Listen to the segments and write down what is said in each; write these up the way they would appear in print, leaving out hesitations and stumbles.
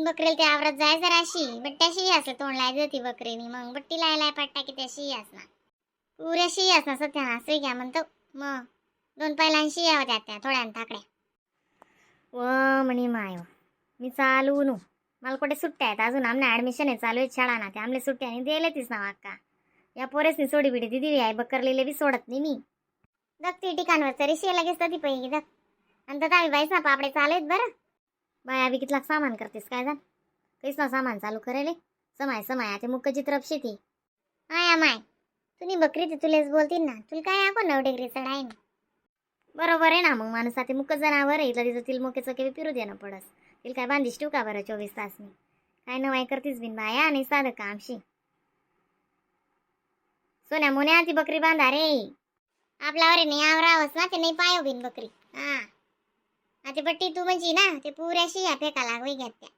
बकरीला ते आवरत जाय जराशी बट्ट्याशी असं तोंड लाय ती बकरीनी मग बट्टी लाय लाय पाट टाकी त्याशी ना पुऱ्या शियास ना सत्यानाश घ्या म्हणतो. मग दोन पायलां शिया होत्या त्या थोड्या ताकड्या. व म्हणे माय मी चालू नु, मला कुठे सुट्ट्या आहेत अजून? आमने ॲडमिशन आहे चालू आहे शाळा ना, ते आमले सुट्ट्या नाही दिले तीच ना अक्का. या पोरेसनी सोडी बिडी दिली आहे, बकरलेले बी सोडत नाही मी. दग ती ठिकाणवर तरी शिया लगेच ती पैकी दग. आणि तर आम्ही बाईस ना पापडे चालू आहेत बरं. बाया बी कितला सामान करतेस काय जाण, काहीच ना सामान चालू करेले समाय समाय ते मुक्क चित्रप शेती. आया माय, तुम्ही बकरी ते तुलेच बोलतील ना, तुला काय आको 9 डिग्री चढाय ना. बरोबर आहे ना मग, माणूस ते मुक्क जनावर आहे, इथलं तिथं तिल मोकेचं केवी फिरू दे ना पडस. तिला काय बांधिश ठेवू का बरं 24 तास? मी काय नवाय करतीस बिन बाया आणि साधं कामशी. सोन्या मोन्या, ती बकरी बांधा रे. आपल्यावर नाही आवरावंच ना, ते नाही पायो बिन बकरी. हा आता बट्टी तू म्हणजे ना ते पुऱ्या शिया फेका लागवी घ्यात त्या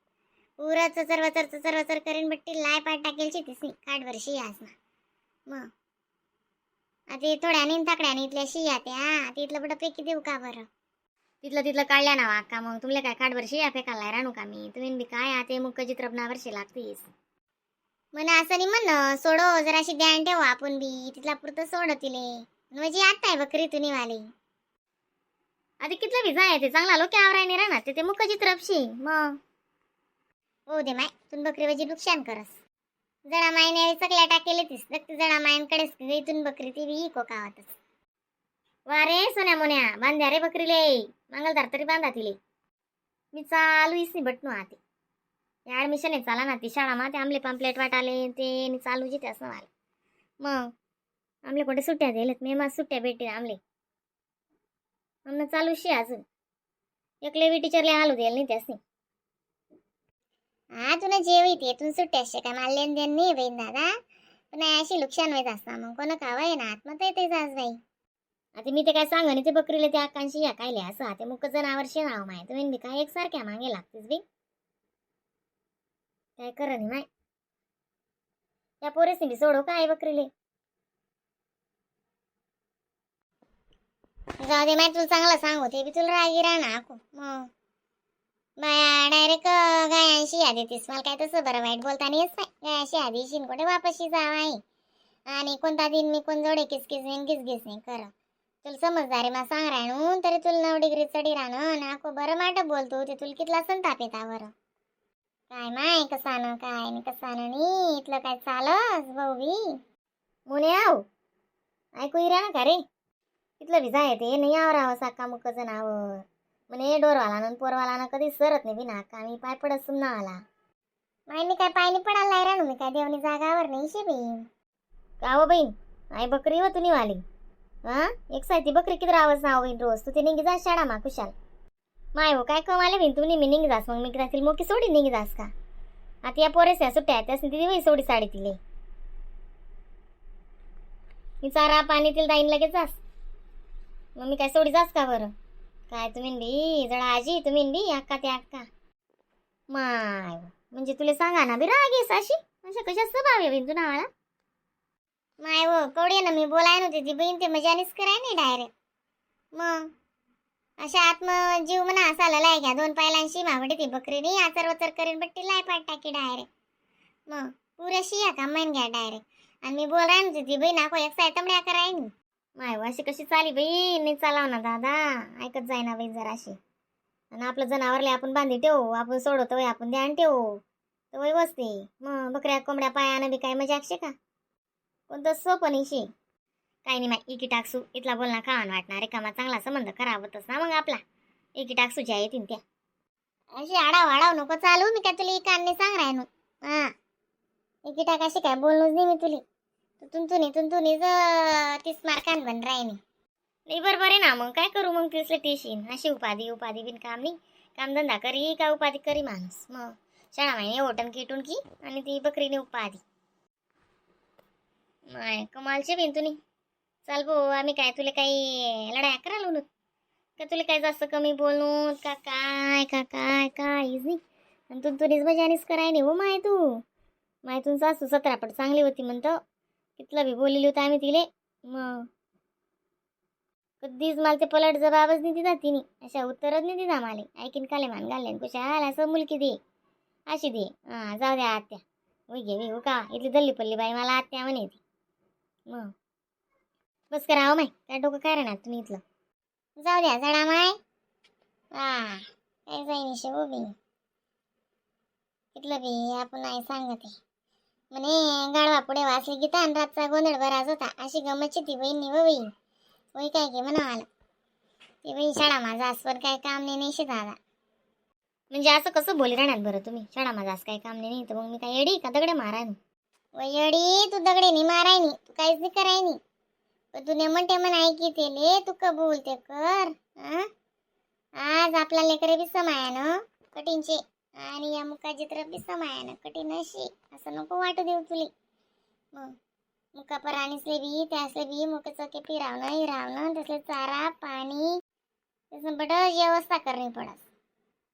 पुरा चचर वचर चचर वचर करीन बट्टी लाय पाट टाकेल तीच काठभर शियास ना. मग आता थोड्या आणि ताकड्याने इथल्या शिया त्या तिथलं बट फेकी देऊ का बरं? तिथलं तिथलं काढल्या ना अक्का, मग तुमले काय काठभर शिया फेकायला राहणू का मी? तुम्ही बी काय आता मुक्क चित्रपनावर लागतीस. म्हण असं नाही म्हण, सोडो जराशी ध्यान ठेवू आपण बी, तिथला पुरतं सोड तिले. म्हणजे आता आहे बकरी तुनी वाली. आता कितलं बी जाय ते चांगला लोक आवराय नाही राहणार ते, ते मुक्क चित्रपशी मग. हो दे माय, तुन बकरी वजी नुकसान करस. जळा मायने चकल्या टाकेले तीस नक्की जळा मायनकडेच इथून बकरी ती बी इको कावातच. वा रे सोन्या मोन्या, बांध्या रे बकरीले, मांगलदार तरी बांधा तिले. मी चालू इस नाही बटनू आते ॲडमिशन आहे चाला ना ती शाळा मा, ते आमले पाम्पलेट वाटाले ते आणि चालू जिथे असं वाले. मग आमले कोठे सुट्ट्या दिलेत? मे मास सुट्ट्या भेटतील आमले? आमनं चालू शी अजून, एकले बी टीचरले आलो द्यायला नाही त्यासनी. हा तुला जेव येते इथून सुट्ट्या असे काय मला लेन देण नाही बहीण दादा, पण अशी नुकसान व्हायचं असता मग कोण खावं ना आत्महत्या येते जास बाई. आता मी ते काय सांग आणि ते बकरीला ते आकांशी या कायले असं ते मुक जनावर नाव माय, तुम्ही बी काय एकसारख्या मागे लागतेस बी, काय कर नाही माय. त्या पोरेसनी बी सोडू काय बकरीले? जाऊ दे माय, तुला चांगलं सांगू ते बी तुला रागी राहणार आको. मग बाया डायरेक्ट गायांशी यादी देतीस, मला काय तसं बरं वाईट बोलता नाही येत नाही. गायाशी आधी शिन कुठे वापशी जाव आहे आणि कोणता दिन मी कोण जोडे किसकिस नाही घिसघिस नाही कर. तुला समजदार आहे मा सांग राहणून तरी तुला 9 डिग्री चढी राहणं नाको बरं माट बोलतो ते तुला कितला संताप येता बरं. काय माय कसानं काय आणि कसानं नी इथलं काय चालस भाऊ बी. मोने आव ऐकू इरा ना का रे? तिथलं बी जाय ते नाही आवरावं साका मुक जनावर म्हणे डोरवाला न पोरवाला ना कधी सरत नाही बिना का मी पाय पडत सुमना आला. माय मी काय पायनी पडायला राहणू, मी काय देवनी जागावर नाही शे बहीण. का हो बहीण, आई बकरी व तुम्ही वाली हा एक सायती बकरी किती रावच नाव बहीण, रोज तू ते निघी जा शाळा मा कुशाल. माय हो काय कमाले बहीण, तुम्ही मी निघी जास मग मी जातील मोकी सोडी निघी जास का? आता या पोरेस या सुट्ट्या त्यासनी दिदी बाई सोडी साडी तिले, मी चारा पाणी तिला दाईन लगेच जास, मग मी काय सोडी जास का बरं? काय तुम्ही बी जरा आजी तुम्ही बी अक्का ते अक्का माय हो. म्हणजे तुला सांगा ना बी राग येस अशी अशा कशा स्वभाव आहे बहीण तू नावाला? माय हो कवडे ना मी बोलाय नव्हती ती बहीण ते मजानीच कराय नाही डायरेक्ट. मग अशा आत्म जीव म्हणा असा ललाय घ्या दोन पायलांशी मावडी ती बकरी नाही आचर वचर करीन बट्टी लाय पाट टाकी डायरेक्ट. मग पुऱ्या शिया का मैन घ्या डायरेक्ट आणि मी बोलाय नव्हती ती बहीण आको एक साय तमड्या कराय नी. माय हो, अशी कशी चाली बहीण? नाही चालाव ना दादा, ऐकत जाय ना बहीण जराशी. आणि आपलं जनावरले आपण बांधी ठेवू, आपण सोडवतो वय आपण ध्यान ठेवू तर वय बसते. मग बकऱ्या कोंबड्या पायानं बी काय मजा अक्षे का कोणतं सोपं नाही शे. काही नाही माय, इकी टाकसू इथला बोलना खावान वाटणार रिकामा चांगला संबंध खराब होतच ना मग आपला. एकी टाकसूच्या येतील त्या. अशी आडाव आडाव नको चालू, मी काय तुला इकांनी सांग राय नु. हा एकी टाक अशी काय बोलणूच नाही मी तुली, तू तुंतुनी तुंतुनीच 30 मार्कान बन राहिनी. नाही बरोबर आहे ना मग काय करू मग तिसले टेशीन अशी उपाधी उपाधी बिन काम नाही, कामधंदा करी का उपाधी करी माणूस. मग शाळा महिने ओटन किटून की आणि ती बकरीने उपाधी माय कमालचे बिन तुम्ही. चाल भाऊ, आम्ही काय तुला काही लढाया करायला नव्हत का? तुला काय जास्त कमी बोलू का काय का काय काहीच नाही आणि तू तुरीच मजानीच कराय नाही हो माय. तू माय तुमचा सासू 17 पट चांगली होती म्हणतो, कितलं बी बोललेली होतं आम्ही तिले, मग कधीच मला ते पलट जबाबच नाही दिला तिने, अशा उत्तरच नाही दिला मला. ऐकीन काले मान घालले कुशाल असं मुलकी दे. अशी ती. हां, जाऊ द्या आत्या. वही घे हो का, इथली दल्ली पडली बाई मला आत्या म्हणे ती. मग बस करा हो माय, काय डोकं काय राहणार तुम्ही इथलं. जाऊ द्या जडा माय. हा, काय जाईन शे बी इथलं बी आपण नाही सांगते. म्हणे गाढवा पुढे वाचली गीता आणि रातचा गोंधळ बराच होता, अशी गमतची ती बहीण नि बहीण वही काय की म्हणा आला ती बहीण. शाळा माझा आसवर काय काम नाही नाही दादा. म्हणजे असं कसं बोली राहणार बरं तुम्ही? शाळा माझा असं काही काम नाही तर मग मी काय येडी का दगडे माराय? वयडी, तू दगडे नाही माराय नी, तू काहीच नाही कराय नी, पण तू नेमन टेमन ऐकी तेले तू कबूल ते कर. हा, आज आपला लेकर बी समायानं कठीणचे आणि या मुका चित्र बी समायानं कठीण अशी, असं नको वाटू देऊ तुले. मग मुका पराणीसले बी त्यासले बी मुक चके फिरावणं हिरावणं, तसले चारा पाणी तसं बडं व्यवस्था करणी पडस.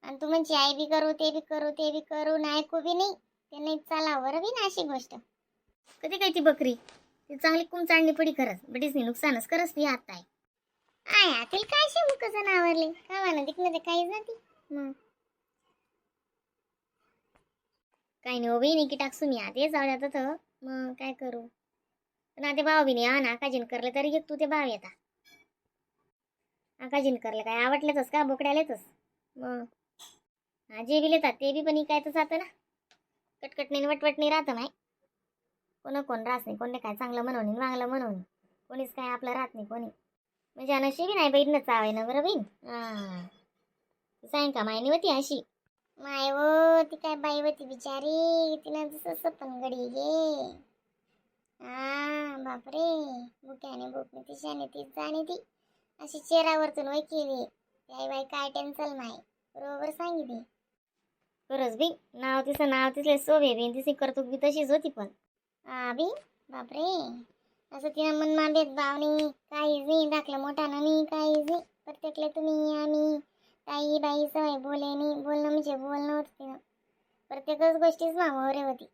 आणि तू म्हणजे आई बी करू, ते बी करू, ते बी करू, नाही ऐकू बी नाही, ते नाही चालावर बी ना अशी गोष्ट. कधी काय ती बकरी ती चांगली कुमचांडणी पडी खरंच, बडीच नाही नुकसानच करस ती आता आहे. I आतील काय शे मुक जनावरले खावानं दिकणं ते काहीच ना ती. मग काही नाही हो बहिणी की टाकसू मी आते, जाऊ द्या तर मग काय करू. पण आता भाव बी नाही. हा ना, काजीन करले तरी एक तू ते भाव येता. आकाजीन करले काय आवडलेतच का बोकड्यालेतच? मग हा, जे बी लेतात ते बी पण काय तर जातं ना, कटकट नाही वटवट नाही राहतं माय. कोण कोण राहत नाही, कोणी काय चांगलं म्हणून वांगलं म्हणून कोणीच काय आपलं राहत नाही कोणी. म्हणजे अनशी बी नाही बहीण चावे ना बरं बहीण. हां, सांग का मायनी होती अशी. माय वो, ती काय बाई होती बिचारी, तिनं जसं सपन गडी गे. हा बापरे, भुक्याने भूकने तिशाने तीच जाणे ती अशी चेहरावरतून वय केली ती आई बाई. काय टेन्शन माय, बरोबर सांगितली. खरंच बी, नाव तिचं नाव तिसले शोभे बी, तिची कर्तुक बी तशीच होती पण. हा बी, बापरे, असं तिनं मनमा भेदभाव नाही, काहीच नाही दाखलं मोठा नाही, काहीच नाही. प्रत्येकले तुम्ही आम्ही ताई बाई सवय बोले नाही, बोलणं म्हणजे बोलणं होतं तिनं. प्रत्येकच गोष्टीच मामावरे होती.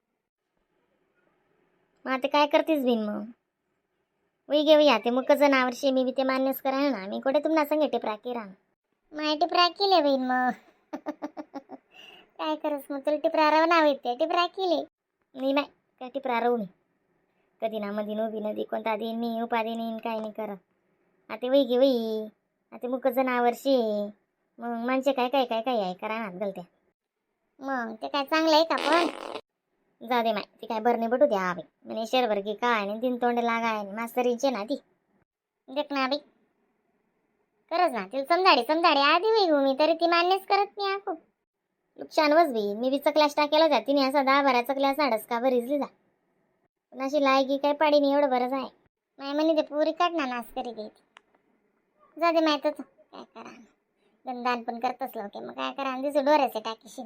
मग आता काय करतेस बिन मग? वही घे वही, ते मग जनावर शे मी बी ते मान्यच कराय ना. मी कुठे तुम्हाला सांगे टेपरा केरा. माय टिपरा केले बहीण, मग काय करस मग? तुला टिपरा राव नाव येते, टिपरा केले. नाही माय, काय टिपरा राहू मी कधी ना मधी उभी नदी कोणता दिन मी उपाधी नाही, काय नाही करत. आता वही घे वही, आता मुक जनावर शे मग माणसे काय काय काय काय आहे करा ना गलत्या. मग ते काय चांगलं आहे का पण? जाऊ दे माय, ती काय बरणे बटू द्या आवे म्हणे शेरभर की काय आणि तीन तोंड लागाय आणि मास्तरींचे ना ती. देख ना बाई, खरंच ना, तिला समजाडे समजाडे आधी होई मी तरी ती मान्यच करत नाही आखू. नुकसान बस बी, मी बी चकल्यास टाकेला होत्या तिने असा 10-12 चकल्या साडस का बरीच जा, पण अशी लायकी काय पाडी नाही, एवढं बरंच आहे. माय म्हणे ते पुरी काढ ना नास करी दे. जा दे माय, तसं काय करा, गंदान पण करतच लोक, मग काय करा, दिसू डोऱ्याचे टाकीशी.